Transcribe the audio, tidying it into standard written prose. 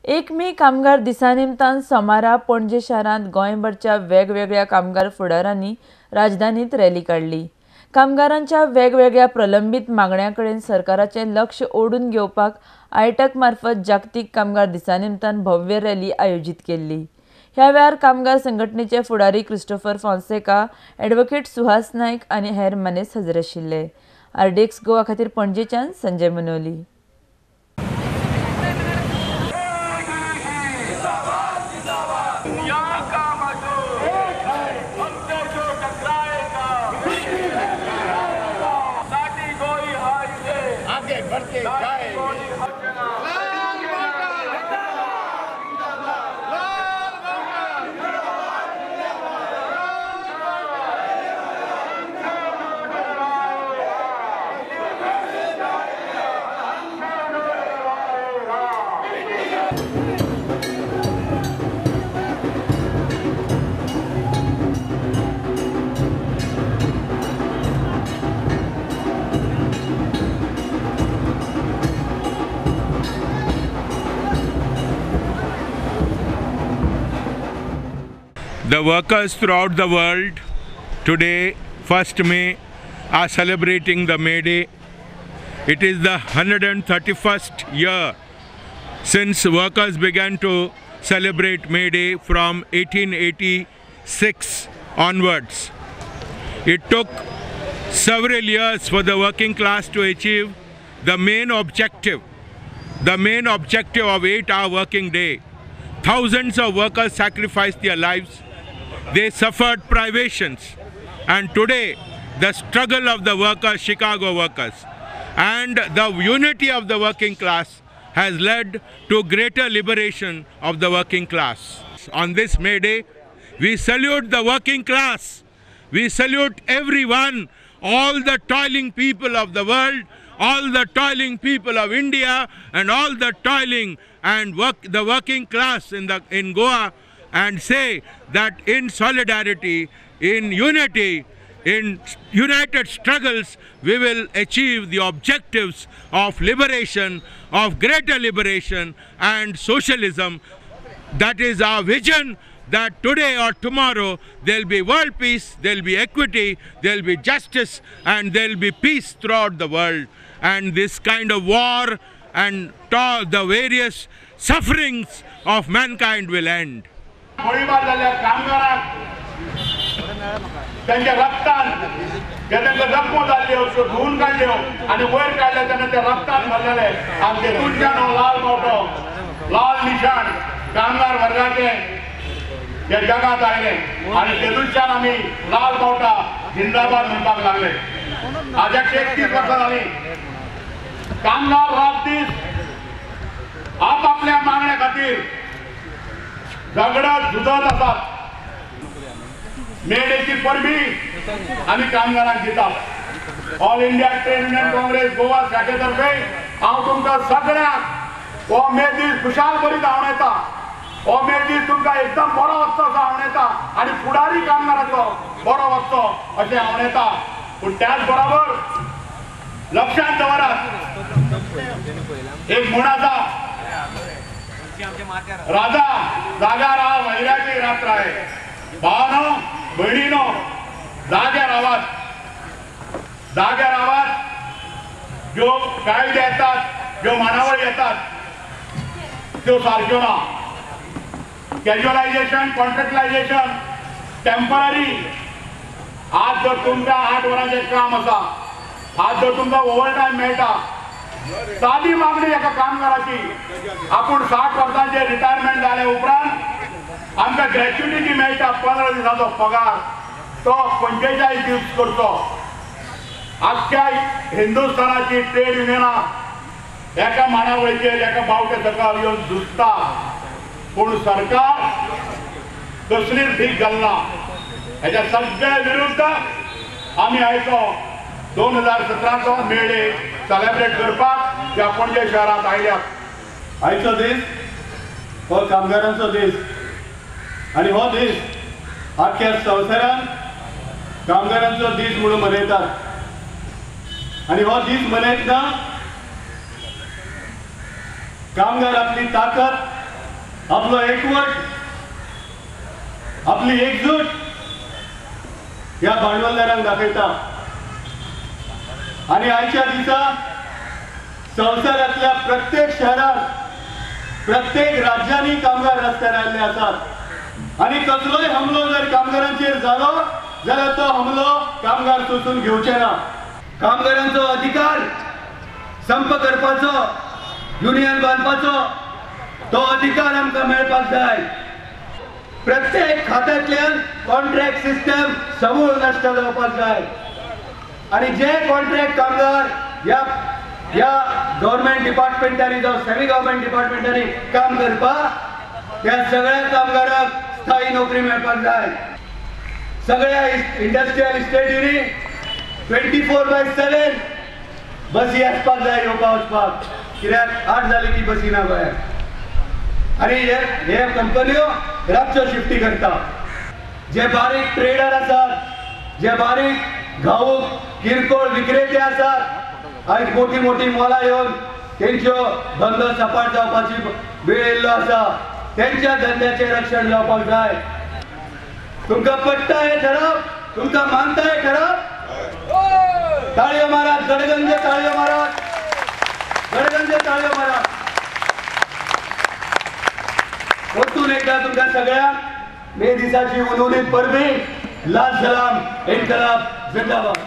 1 मे कामगार दिसा निमतान सोमारा पणजे शारांत गोंयभरच्या वेगवेगळ्या कामगार फुडारांनी राजधानीत रॅली काडली। कामगारांच्या वेगवेगळ्या प्रलंबीत मागण्यां कडेन सरकाराचें लक्ष ओडून घेवपाक आयटक मार्फत जागतीक कामगार दिसा निमतान भव्य रॅली आयोजीत केल्ली। ह्या वेळार कामगार संघटनेचे फुडारी क्रिस्टोफर फोन्सेका, ॲडव्होकेट सुहास नायक आनी हेर मानेस्त हजर आशिल्ले। आरडीएक्स गोवा खातीर पणजेच्यान Sanjay Manoli. The workers throughout the world today, 1st May, are celebrating the May Day. It is the 131st year since workers began to celebrate May Day from 1886 onwards. It took several years for the working class to achieve the main objective of 8-hour working day. Thousands of workers sacrificed their lives. They suffered privations, and today the struggle of the workers, Chicago workers, and the unity of the working class has led to greater liberation of the working class. On this May Day, we salute the working class. We salute everyone, all the toiling people of the world, all the toiling people of India, and all the toiling and the working class in Goa, and say that in solidarity, in unity, in united struggles, we will achieve the objectives of liberation, of greater liberation and socialism. That is our vision, that today or tomorrow there will be world peace, there will be equity, there will be justice, and there will be peace throughout the world. And this kind of war and the various sufferings of mankind will end. गोळीबार जाल्ल्या कामगारांक त्यांच्या रक्तान जे तांकां जखमो जाल्ल्यो त्यो धुवन काडल्यो आनी वयर काडले तेन्ना ते रक्तान भरलेले आनी तेतूंतल्यान हो लाल बावटो, लाल निशाण कामगार वर्गाचे हे जगांत आयले आनी तेतूंतल्यान आमी लाल बावटा जिंदाबाद म्हणपाक लागले। आज 131 वर्सां जालीं कामगार रात दीस आपापल्या मागण्या खातीर झगडत झुजत आसात। मे डेची परबी आमी कामगारांक दितात। All India Trade Union Congress Goa शाखेतर्फे हांव तुमकां सगळ्यांक हो मे दीस खुशाल करीत आंवडेता। हो मे दीस तुमकां एकदम बरो वचचो असो आंवडेता आनी फुडारी कामगाराचो बरो वचचो अशें आंवडेता। पूण त्याच बरोबर लक्षांत दवरात, एक म्हण आसा, राजा जागा राव वैराची रात्र आहे। भावानो भयणीनो, जाग्या रावात, जाग्या रावात। ज्यो कायदे येतात, ज्यो मानावळी येतात त्यो सारक्यो ना। कॅज्युअलायझेशन, कॉन्ट्रॅक्टलायझेशन, टेम्पररी। आज जर तुमकां 8 वरांचें काम आसा, आज जर तुमकां ओवर टायम मेळटा, सादी मागणी एका कामगाराची, आपूण 60 वर्सांचे रिटायरमेंट जाले उपरांत आमकां ग्रॅच्युटी जी मेळटा 15 दिसांचो पगार तो 45 दीस करचो। आख्ख्या हिंदुस्थानाची ट्रेड युनियनां एका मानावळीचेर एका बावटे सकयल येवन झुजता, पूण सरकार कसलीच भीक घालना। हेच्या सगळ्या विरुद्ध आमी आयचो 2017चो मे डे सेलेब्रेट करपाक ह्या पणजे शहरांत आयल्यात। आयचो दीस हो कामगारांचो दीस आनी हो दीस आख्ख्या संवसारांत कामगारांचो दीस म्हणून मनयतात आनी हो दीस मनयतना कामगार आपली ताकद आपलो एकवट, आपली एकजूट ह्या भांडवलदारांक दाखयता। आनी आयच्या दिसा संवसारांतल्या प्रत्येक शहरात, प्रत्येक राज्यांनी कामगार रस्त्यार आयिल्ले आसात आनी कसलोय हमलो जर कामगारांचेर जालो जाल्यार तो हमलो कामगार सोसून घेवचे ना। कामगारांचो अधिकार संप करपाचो, युनियन बांदपाचो तो अधिकार आमकां मेळपाक जाय। प्रत्येक खात्यांतल्यान कॉन्ट्रॅक्ट सिस्टम समूळ नश्ट जावपाक जाय आनी जे कॉन्ट्रॅक्ट कामगार ह्या ह्या गव्हर्मेंट डिपार्टमेंटांनी जावं सेमी गव्हर्मेंट डिपार्टमेंटांनी काम करपाक त्या सगळ्या कामगारांक स्थायी नोकरी मेळपाक जाय। सगळ्या इंडस्ट्रियल इस्टेटींनी 24/7 बसी आसपाक जाय येवपा वचपाक, कित्याक 8 जाली की बसी ना गोंयांत। आनी हे कंपन्यो रातच्यो शिफ्टी करता। जे बारीक ट्रेडर आसात, जे बारीक घाऊक किरकोळ विक्रेते आसात, आयज मोठी मोठी मॉलां येवन तेंच्यो धंदो सपाट जावपाची वेळ येयल्लो आसा, तेंच्या धंद्याचें रक्षण जावपाक जाय। तुमकां पट्टा हें ठराव, तुमकां मानता हें ठराव? ताळयो मारात, गडगंज ताळयो मारात, गडगंज ताळयो मारात। परतून एकदा तुमकां सगळ्यांक मे दिसाची उलवलीत परबी, लाल सलाम, इन्कलाब जिंदाबाद।